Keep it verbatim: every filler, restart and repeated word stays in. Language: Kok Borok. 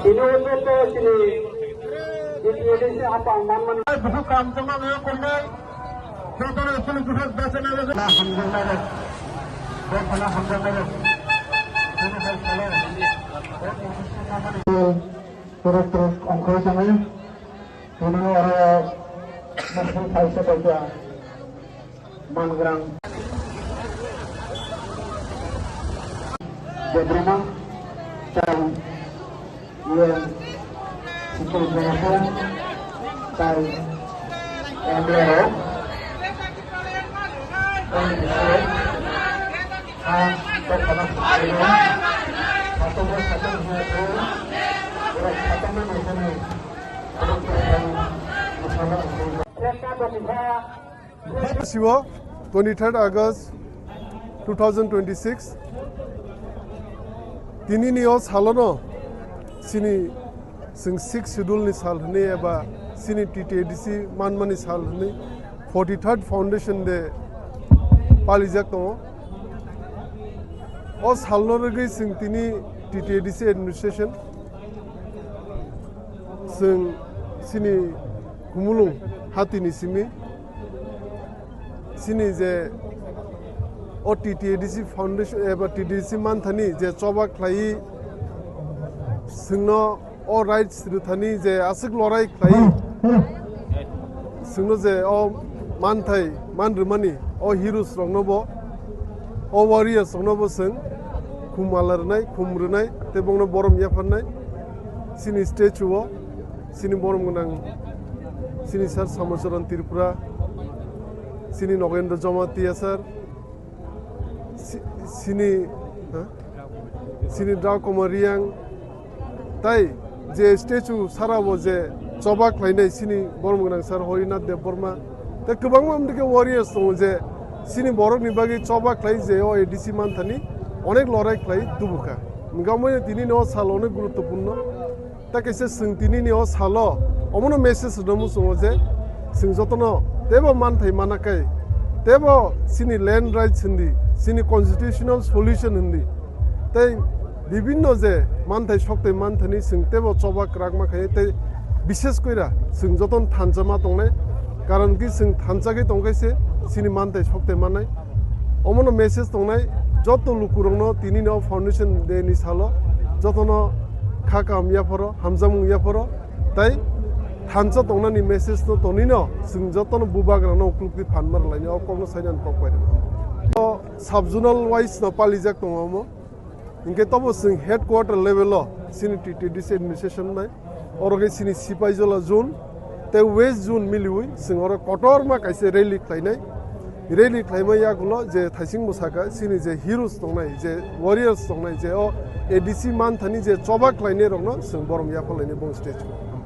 Chini ulo to chini T T A D C hapang manman. Buku kam tengma nang konai. Joto no chini buku baca nang. Na hamjang nang. Buku na hamjang nang. Ini hal salah. Turut turut ongkoi sangai. Ini orang masih paisa baca. Mangrang. Debbarma, tai Ian Sikul Jayapur, tai Andero, tai Biswar, ha, Debbarma Sikul, satu buah satu buah, satu buah satu buah. Sibo, twenty-third August two thousand twenty-six. Tinini o salono chini chwng Sixth Schedule ni sal hwnwi eba chini T T A D C manmani sal hwnwi forty-third Foundation Day palijak tongo. O salno rwgwi chwng tini T T A D C administration, chwng chini Khumulwng hatini simi, chini je o T T A D C Foundation eba T T A D C manthani je choba khlaiwi chwngno o rights rwthani je aswk lorai khlaiwi chwngno je o manthai man rwmani o heroes rokno bo, o warriors rokno bo chwng khum mala rwnai, khum rwnai tei bongno borom yapharnai. Chini statue o chini borom gwnang chini sir Samocharan Tripura, chini Nogendra Jamatia sir, si-, sini, ha? Sini Drao Kumar Reang, tai je statue sara bo je choba khlainai sini borom gwnang sir Harinath Debbarma, tei kwbangma amtike warriors tongo je sini borokni bagwi choba khlai je o A D C manthani onek lorai khlai tubukha. Hwnkhe omoino tini no sal onek guruttopurno. Ta kaisa chwng tinini o salo omono message rwna muchungo je chwng jotono teibo manthai mana kai, teibo chini land rights hindi, chini constitutional solution hindi, tei bibinno je manthai soktoi manthani chwng teibo choba kwrakma khaio tei bishes koira chwng jotono thansa ma tongnai, karon ki chwng thansa khe tongkhe se chini manthai soktoi mannai. Omono message tongnai joto lukurokno tinini o Foundation Day ni salo jotono kha kaham yapharo, hamjakmung yapharo, tai thansa tongnani message no tonino chwng jotono bubagrano uklukti phan ma rwlaini o kokno sainani kok pai rwkha. O sub-zonal wise no palijak tongo omo. Hinkhe tobo chwng headquarter level o chini T T D C administration bai, oro khe chini Sipaijola zone tei West zone miliwi chwng oro kotorma kaisa rally khlainai. Rally khlaima yagulo je thaisingbo sakha chini je heroes tongnai, je warriors tongnai, je o A D C manthani je choba khlainai rokno chwng borom yapharlainai bong stage o.